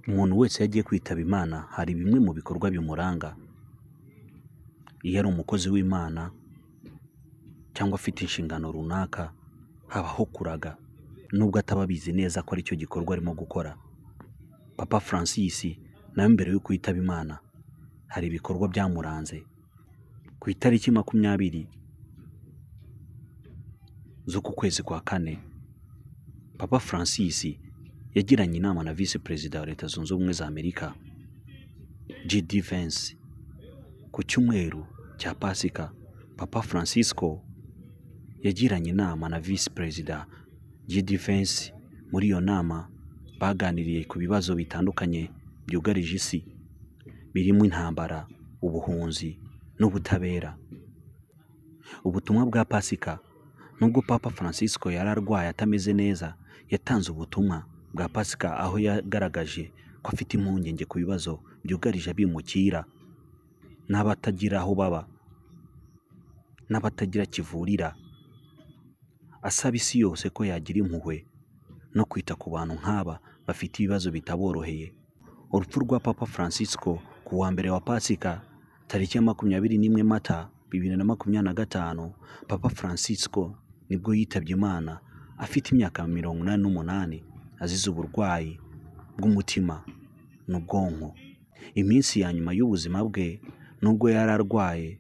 Umuntu wese iyo agiye kwitaba Imana hari bimwe mu bikorwa bimuranga. Iyo ari umukozi w'Imana cyangwa afite inshingano runaka, habaho kuraga nubwo ataba abizi neza ko aricyo gikorwa arimo gukora. Papa Francis nawe mbere yo kwitaba Imana hari ibikorwa byamuranze. Ku itariki 20 z'uku kwezi kwa kane, Papa Francis yagiranye inama na Visi Perezida wa Leta Zunze Ubumwe za Amerika J.D. Vance. Ku cyumweru cya Pasika, Papa Francisco yagiranye inama na Visi Perezida J.D. Vance. Muri iyo nama baganiriye ku bibazo bitandukanye byugarije isi, birimo intambara, ubuhunzi n'ubutabera. Ubutumwa bwa Pasika. Nubwo Papa Francisco yari arwaye atameze neza, yatanze ubutumwa bwa Pasika aho yagaragaje ko afite impungenge ku bibazo byugarije abimukira n'abatagira aho baba n'abatagira kivurira, asaba isi yose ko yagira impuhwe no kwita ku bantu nk'aba bafite ibibazo bitaboroheye. Urupfu rwa Papa Francisco ku wa mbere wa Pasika tariki ya 21 Mata 2025, Papa Francisco nibwo yitabye Imana afite imyaka 88 azize uburwayi bw'umutima n'ubwonko. Iminsi ya nyuma y'ubuzima bwe, nubwo yari arwaye,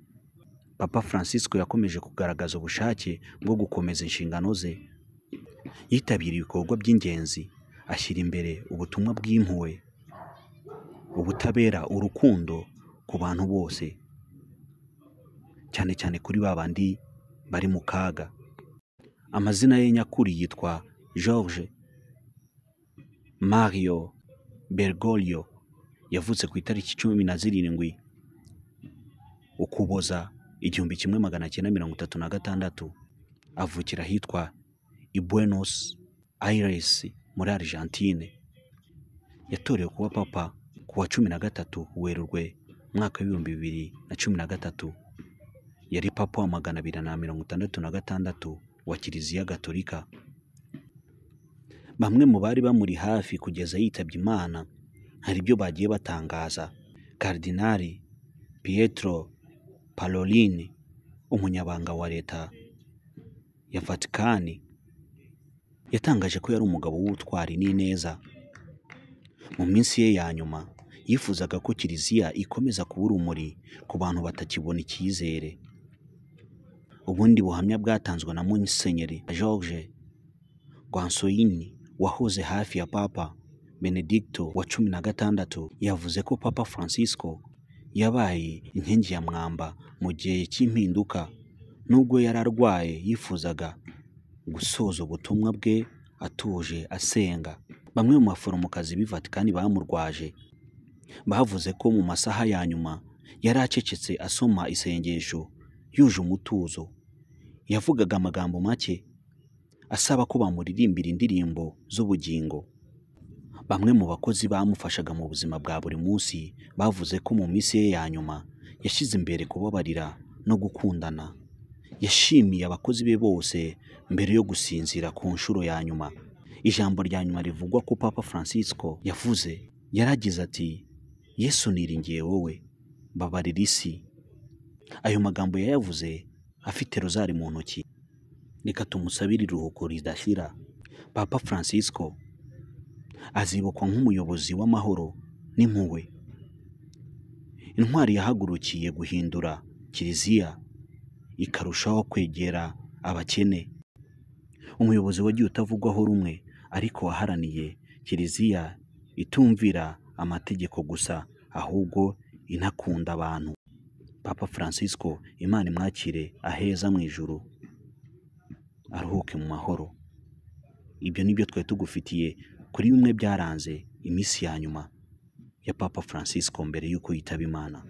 Papa Francisco yakomeje kugaragaza ubushake bwo gukomeza inshingano ze. Yitabiriye ibikorwa by'ingenzi, ashyira imbere ubutumwa bw'impuhwe, ubutabera, urukundo ku bantu bose, cyane cyane kuri ba bandi bari mu kaga. Amazina ye nyakuri yitwa Jorge Mario Bergoglio. Yavutse ku itariki 17 Ukuboza 1936, avukira ahitwa i Buenos Aires muri Argentine. Yatorewe kuba papa ku wa 13 Werurwe umwaka w'2013. Yari papa wa 266 wa Kiliziya Gatolika. Bamwe mu bari bamuri hafi kugeza yitabye Imana hari ibyo bagiye batangaza. Karidinali Pietro Parolin, umunyabanga wa leta ya Vatikani, yatangaje ko yari umugabo w'ubutwari n'ineza. Mu minsi ye ya nyuma yifuzaga ko Kiliziya ikomeza kuba urumuri ku bantu batakibona icyizere. Ubundi buhamya bwatanzwe na Musenyeri Jorge Guansoini wahoze hafi ya Papa Benedicto wa 16, yavuze ko Papa Francisco yabaye inkingi ya mwamba mu gihe cy'impinduka. Nubwo yari arwaye, yifuzaga gusoza ubutumwa bwe atuje asenga. Bamwe mu baforomokazi b'i Vatikani bamurwaje bavuze ko mu masaha ya nyuma yari acecetse asoma isengesho yuje umutuzo. Yavugaga amagambo make asaba ko bamuririmbira indirimbo z'ubugingo. Bamwe mu bakozi bamufashaga mu buzima bwa buri munsi bavuze ko mu minsi ye ya nyuma yashyize imbere kubabarira no gukundana. Yashimiye abakozi be bose mbere yo gusinzira ku nshuro ya nyuma. Ijambo rya nyuma rivugwa ko Papa Francisco yavuze, yaragize ati: "Yesu niringiye wowe, babarira isi." Ayo magambo yayavuze afite rozari mu ntoki. Reka tumusabire iruhuko ridashira. Papa Francisco azibukwa nk'umuyobozi w'amahoro n'impuhwe, intwari yahagurukiye guhindura Kiliziya ikarushaho kwegera abakene, umuyobozi wagiye utavugwaho rumwe ariko waharaniye Kiliziya itumvira amategeko gusa ahubwo inakunda abantu. Papa Francisco, Imana imwakire aheza mu ijuru, aruhuke mu mahoro. Ibyo ni byo twari tugufitiye kuri bimwe byaranze iminsi ya nyuma ya Papa Francisco mbere y'uko yitaba Imana.